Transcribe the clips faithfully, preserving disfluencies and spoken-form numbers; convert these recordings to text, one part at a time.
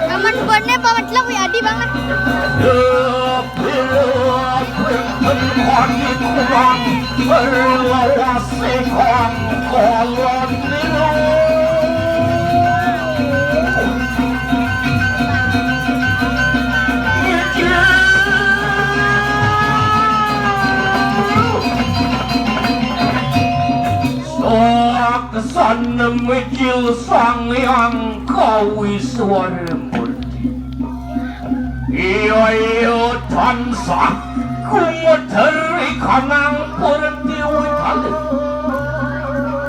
Aman bone pa matlab ya di bang lah. Saksana mijil Sang Hyang Kawiswara Murti. Iya, iya, tansah kumedher ikanang purti witali.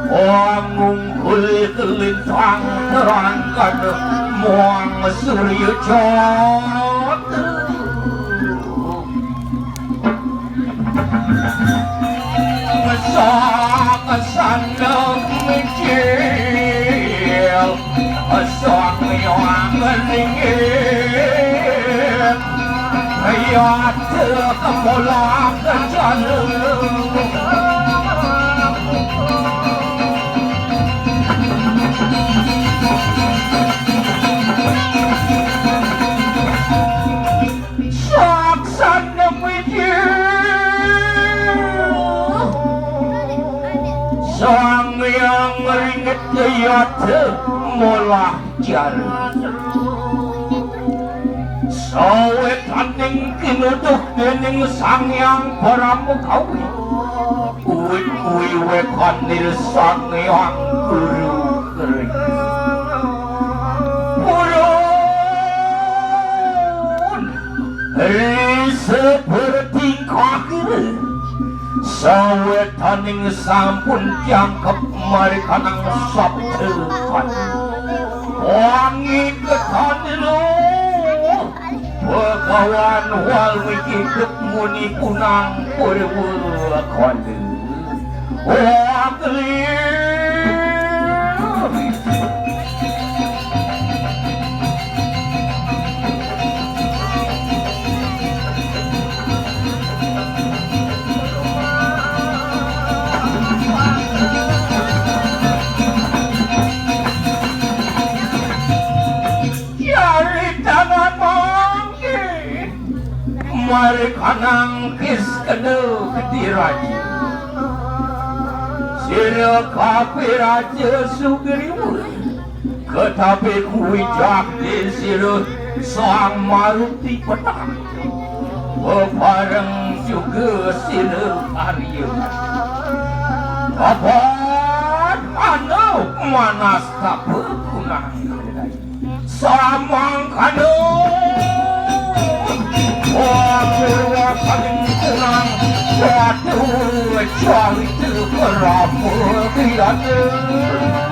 Wong unggul kelintang terangkan muang surya jatuh. Sang sandang mijil, sang yang ringin, ya teu kemulak jalu. Saksana mijil. Sang Hyang Ringit Yata molah jar. Sawetaning kinuduh dening Sang Hyang Paramakewi. Uwit kuwi wekanil Sang Hyang Guru Kering. Purun ri seperti kakire. Sawetaning sampun jangkep marikanang sabda kan. Wangi ketanilo. Begawan Walmiki duk muni punang purwa kala. Wah, keliru. Jari tangan mangke. Mari kanang kis kena gede Raja. Sira kabeh raja sugriwa. Ketapi kuwi jakti sira Sang Maruti Petang. Bebareng juga sira Arya. Abad manah manas kabegunang. Samangkana. Wah, purwa paling kunang. Waduh, carita kerama biasa.